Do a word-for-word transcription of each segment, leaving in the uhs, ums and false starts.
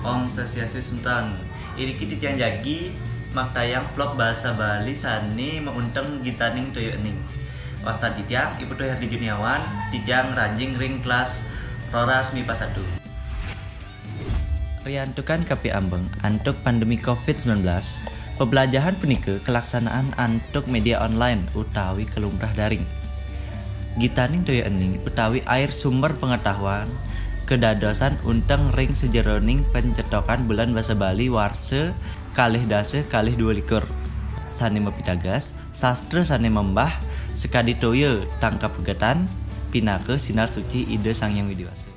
Om Swastiastu semeton. Iriki titiang jagi maktayang vlog bahasa Bali sane maunteng Gitaning Toya Ening. Wastan titiang I Putu Herdi Juniawan, titiang ranjing ring kelas roras mipa satu. Riantukan kapiambeng antuk pandemi covid sembilan belas, pebelajahan punika kalaksanaan antuk media online utawi kalumrah daring. Gitaning Toya Ening utawi air sumber pengetahuan kadadosan unteng ring sajeroning pencetokan Bulan Basa Bali warsa kalih dasa kalih dua likur. Sane mapitagas, sastra sane membah sakadi toya tangkap getan pinaka sinar suci Ida Sang Hyang Widi Wasa.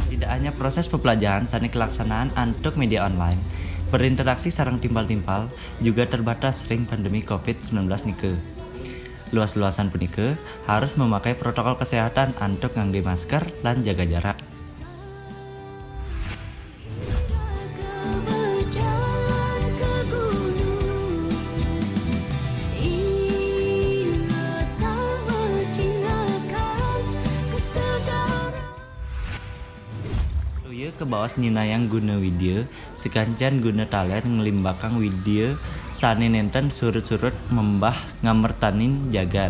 Tidak hanya proses pepelajaran sane kalaksanaan antuk media online, berinteraksi sareng timpal-timpal juga terbatas ring pandemi covid sembilan belas nika. Luas-luasan punika harus memakai protokol kesehatan antuk ngangge masker lan jaga jarak. Toya kabaos nyinahang guna widya, sakancan guna talen nglimbakang widya sane nenten surut-surut membah ngamertanin jagat.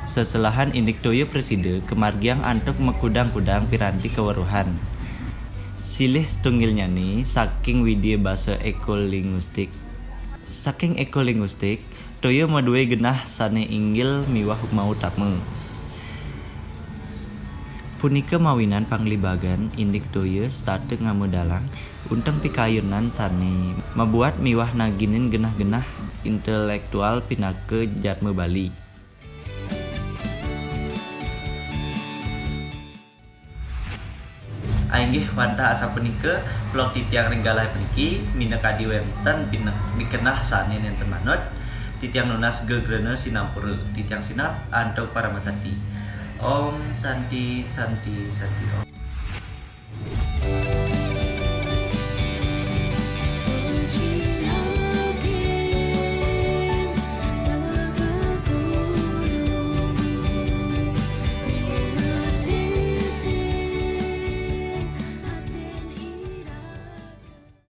Seselahan indik toya prasida kamargiang antuk makudang-kudang piranti kaweruhan. Silih setunggilnyane saking widya basa ekolinguistik. Saking ekolinguistik, toya madue genah sane inggil miwah mautama. Punika mawinan panglibagan indik toya setata ngamedalang unteng pikayunan sane mabuat miwah naginin genah-genah intelektual pinaka jadma Bali. Inggih wantah asapunika vlog titiang ring galah puniki, minakadi wenten pine-, pikenah sane nenten manut, titiang nunas gegrena sinampura, titiang sineb antuk paramasati. Om Santi, Santi, Santi Om.